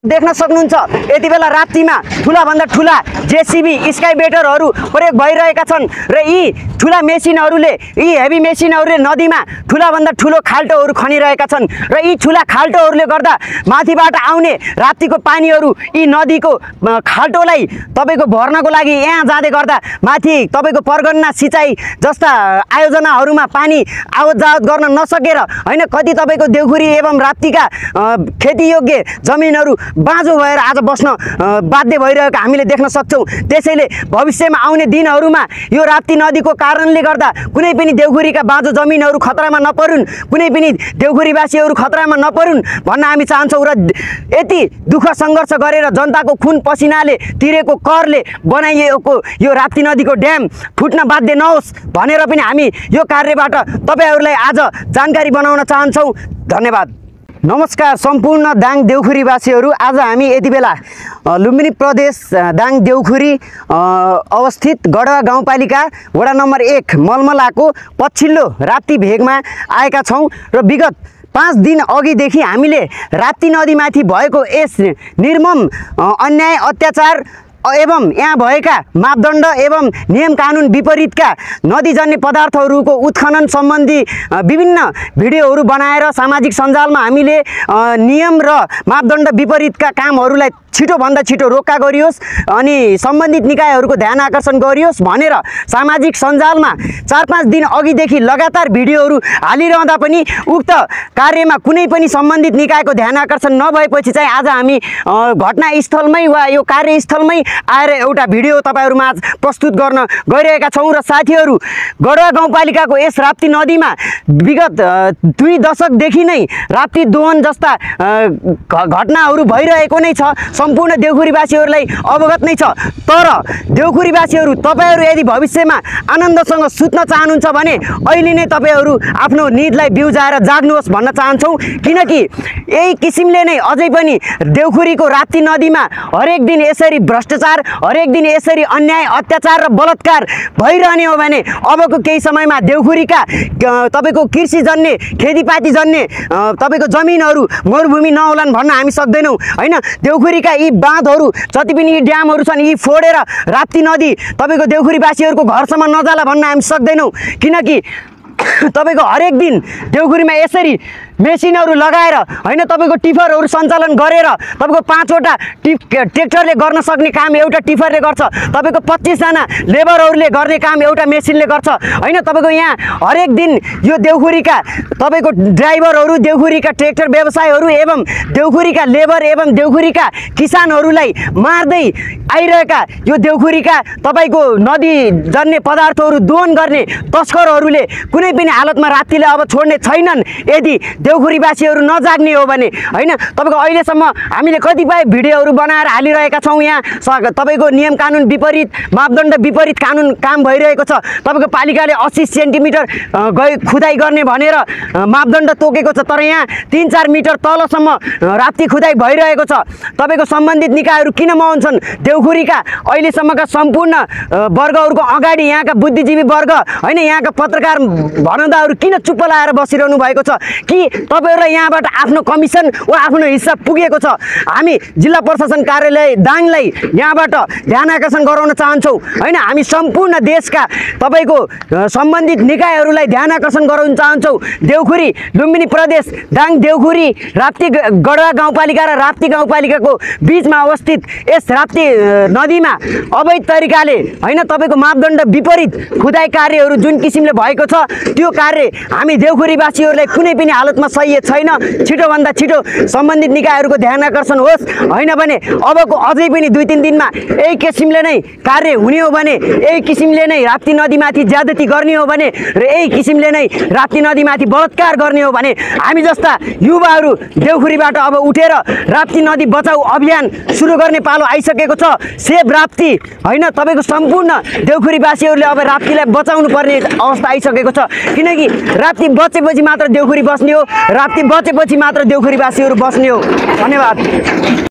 देख्न सक्नुहुन्छ यति बेला राप्तीमा ठुलाभन्दा ठुला जेसीबी स्काइबेटरहरू प्रयोग भइरहेका छन् र यी ठुला मेसिनहरूले यी हेभी मेसिनहरूले नदीमा ठुलाभन्दा ठुलो खाल्टोहरू खनिरहेका छन् र यी ठुला खाल्टोहरूले गर्दा माथिबाट आउने राप्तीको पानीहरू यी नदीको खाल्टोलाई तपाईको भर्नको लागि यहाँ जाँदै गर्दा माथि तपाईको परगना सिँचाइ जस्ता आयोजनाहरूमा पानी आवत जावत गर्न नसकेर हैन कति तपाईको देउखुरी एवं राप्तीका खेतीयोग्य जमिनहरू बाँझो भएर आज बस्न बाध्य भइरहेको हामीले देख्न सक्छौं। त्यसैले भविष्यमा आउने दिनहरूमा यो राप्ती नदीको कारणले गर्दा कुनै पनि देउखुरीका बाँझो जमिनहरू खतरामा नपरुन्, कुनै पनि देउखुरीवासीहरू खतरामा नपरुन् भन्न हामी चाहन्छौं र यति दुःख सङ्घर्ष गरेर जनताको खुन पसिनाले तिरेको करले बनाइएको यो राप्ती नदीको ड्याम फुट्न बाध्य नहोस् भनेर पनि हामी यो कार्यबाट तपाईहरुलाई आज जानकारी बनाउन चाहन्छौं। धन्यवाद। नमस्कार सम्पूर्ण दाङ देउखुरीवासीहरू, आज हामी यति बेला लुम्बिनी प्रदेश दाङ देउखुरी अवस्थित गडवा गाउँपालिका वडा नम्बर 1 मलमलाको पछिल्लो राप्ती भेगमा आएका छौं र विगत 5 दिन अघिदेखि हामीले राप्ती नदीमाथि भएको यस निर्मम अन्याय अत्याचार एवं यहाँ भएका मापदण्ड एवं नियम कानुन विपरीतका नदीजन्य पदार्थहरूको उत्खनन सम्बन्धी विभिन्न भिडियोहरू बनाएर सामाजिक सञ्जालमा हामीले नियम र मापदण्ड विपरीतका कामहरूलाई छिटोभन्दा छिटो रोक्का गरियोस् अनि सम्बन्धित निकायहरूको ध्यान आकर्षण गरियोस् भनेर सामाजिक सञ्जालमा 4-5 दिन अघिदेखि लगातार भिडियोहरू हालिरहँदा पनि उक्त कार्यमा कुनै पनि सम्बन्धित निकायको ध्यान आकर्षण नभएपछि चाहिँ आज हामी घटनास्थलमै वा यो कार्यस्थलमै आएर एउटा भिडियो तपाईहरुमा प्रस्तुत गर्न गइरहेका छौं र साथीहरू गडवा गाउँपालिकाको यस राप्ती नदीमा विगत 2 दशकदेखि नै राप्ती दोहन जस्ता घटनाहरू भइरहेको नै छ। सम्पूर्ण देउखुरीवासीहरूलाई अवगत नै छ। तर देउखुरीवासीहरू तपाईहरु यदि भविष्यमा आनन्दसँग सुत्न चाहनुहुन्छ भने अहिले नै तपाईहरु आफ्नो निदलाई बिउजाएर जाग्नुहोस् भन्न चाहन्छौं, किनकि यही किसिमले नै अझै पनि देउखुरीको राप्ती नदीमा हरेक दिन यसरी भ्रष्टाचार, हरेक दिन यसरी अन्याय अत्याचार र बलात्कार भइरहने हो भने अबको केही समयमा देउखुरीका तपाईको कृषिजन्य खेतीपातीजन्य तपाईको जमिनहरू मरुभूमि नहोलान् भन्न हामी सक्दैनौं हैन। देउखुरीका यी बाँधहरू जति पनि यी ड्यामहरू छन् यी फोडेर राप्ती नदी तपाईको देउखुरीवासीहरूको घरसम्म नजाला भन्न हामी सक्दैनौं, किनकि तपाईको हरेक दिन देउखुरीमा यसरी मेसिनहरू लगाएर हैन तपाईको टिफरहरू सञ्चालन गरेर तपाईको 5 वटा ट्र्याक्टरले गर्न सक्ने काम एउटा टिफरले गर्छ, तपाईको 25 जना लेबरहरूले गर्ने काम एउटा मेसिनले गर्छ हैन। तपाईको यहाँ हरेक दिन यो देउखुरीका तपाईको ड्राइभरहरू, देउखुरीका ट्र्याक्टर व्यवसायहरू एवं देउखुरीका लेबर एवं देउखुरीका किसानहरूलाई मार्दै आइरहेका यो देउखुरीका तपाईको नदी जन्य पदार्थहरू दोहन गर्ने तस्करहरूले कुनै पनि हालतमा राप्तीले अब छोड्ने छैनन् यदि देउखुरीवासीहरू नजाग्ने हो भने हैन। तपाईको अहिलेसम्म हामीले कतिपय भिडियोहरू बनाएर हालिरहेका छौं। यहाँ तपाईको नियम कानुन विपरीत मापदण्ड विपरीत कानुन काम भइरहेको छ। तपाईको पालिकाले 80 सेन्टिमिटर खुदाई गर्ने भनेर मापदण्ड तोकेको छ, तर यहाँ 3-4 मिटर तलसम्म राप्ती खुदाई भइरहेको छ। तपाईको सम्बन्धित निकायहरू किन मौन देउखुरीका अहिलेसम्मका सम्पूर्ण वर्गहरूको अगाडि यहाँका बुद्धिजीवी वर्ग हैन, यहाँका पत्रकार भनदाहरू किन चुप्प लाएर बसिरहनु भएको छ कि तपाईहरुलाई यहाँबाट आफ्नो कमिसन वा आफ्नो हिस्सा पुगेको छ। हामी जिल्ला प्रशासन कार्यालय दाङलाई यहाँबाट ध्यान आकर्षण गराउन चाहन्छौं हैन। हामी सम्पूर्ण देशका तपाईको सम्बन्धित निकायहरूलाई ध्यान आकर्षण गराउन चाहन्छौं। देउखुरी लुम्बिनी प्रदेश दाङ देउखुरी राप्ती गडवा गाउँपालिका र राप्ती गाउँपालिकाको बीचमा अवस्थित यस राप्ती नदीमा अवैध तरिकाले हैन तपाईको मापदण्ड विपरीत खुदाई कार्यहरू जुन किसिमले भएको छ त्यो कार्य हामी देउखुरीवासीहरूलाई कुनै पनि हालतमा सही छैन। छिटोभन्दा छिटो सम्बन्धित निकायहरूको ध्यान आकर्षण होस् हैन भने अबको अझै पनि 2-3 दिनमा यही किसिमले नै कार्य हुने हो भने, यही किसिमले नै राप्ती नदीमाथि ज्यादती गर्ने हो भने र यही किसिमले नै राप्ती नदीमाथि बलात्कार गर्ने हो भने हामी जस्ता युवाहरू देउखुरीबाट अब उठेर राप्ती नदी बचाऊ अभियान सुरु गर्ने पालो आइसकेको छ। सेभ राप्ती हैन तपाईको सम्पूर्ण देउखुरीवासीहरूले अब राप्तीलाई बचाउनु पर्ने अवस्था आइसकेको छ, किनकि राप्ती बचेपछि मात्र देउखुरी बस्ने हो, राप्ती बचेपछि मात्र देउखुरीवासीहरू बस्ने हो। धन्यवाद।